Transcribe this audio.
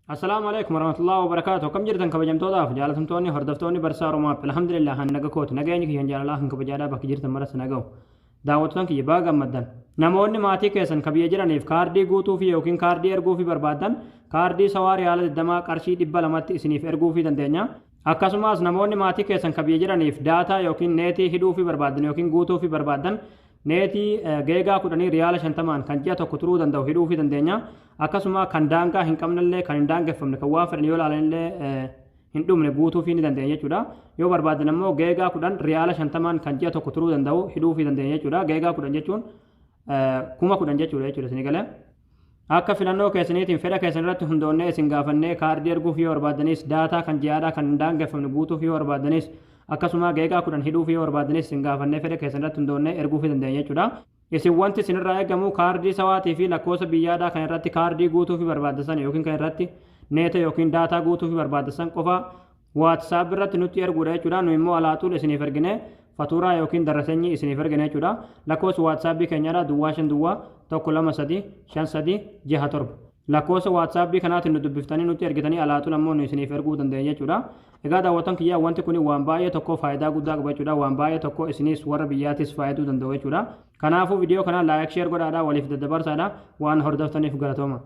Assalaamu alaikum warahmatullahi wabarakaatuh. Akkam jirtan kabajamtootaaf jaalatamtoonni hordoftoonni Barsaa Oromoo App. Alhamdulillah, han naga kooti. Nageenyi kiyyan jaalalaa kan kabajaadhaa bakki jirtan maras naga'u. Daawwattoota kiyya, baga gammaddan. Namoonni maatii keessan ka biyya jiraniif kaardii guutuufii yookiin kaardii erguufii barbaaddan, kaardii sawaa riyaala 20 qarshii 200tti isiniif erguufii dandeenya. Akkasumas namoonni maatii keessan ka biyya jiraniif daataa yookiin neetii hidhuufii barbaaddan yookiin guutuufii barbaaddan, neetii geegaa 10 riyaala 50n kan ji'a tokko turuu danda'u hidhuufii dandeenya. Akkasuma kan daangaa hin qabnellee, kan hin daangeffamne, kan waan fedhan yoo ilaalanillee hin dhumne guutuufii ni dandeenya jechuudha. Yoo barbaadan ammoo geegaa 10 riyaala 50n kan ji'a tokko turuu danda'u hidhuufii dandeenya jechuudha. Geegaa 10 jechuun 10,000 jechuudha isinii galee. Akka filannoo keessaniitiin fedha keessan irratti hundoonnee isin gaafannee kaardii erguuf yoo barbaadanis, daataa kan ji'aadhaa kan hin daangeffamne guutuuf yoo barbaadanis, akkasuma geegaa 10 hidhuuf yoo barbaadanis, isin gaafannee fedha keessan irratti hundoonnee erguufii dandeenya jechuudha. Isin wanti isinirraa eegamu kaardii sawaatii fi lakkoofsa biyyaadhaa kan irratti kaardii guutuufii barbaaddan yookiin kan irratti neeta yookiin daataa guutuufii barbaaddan qofa WhatsApp irratti nutti erguudha jechuudha. Nu immoo alaaxuul isiniif ergine fatuuraa yookiin darrasenyii isiniif ergine jechuudha. Lakkoofsa WhatsApp keenyadha 050 123 5367. Lakkoofsa WhatsApp kanaatiin nu dubbiftanii nutti ergitanii alaaxuul ammoo nu isiniif erguu dandeenya jechuudha. Egaa daawwattoon kiyyaa, wanti kun waan baay'ee tokko faayidaa guddaa qaba jechuudha. Waan baay'ee tokko isinis warra biyyaatis faayiduu danda'u jechuudha. Kanaafuu viidiyoo kana like, share godhaadha, waliif daddabarsaadha. Waan hordoftaniif galatooma.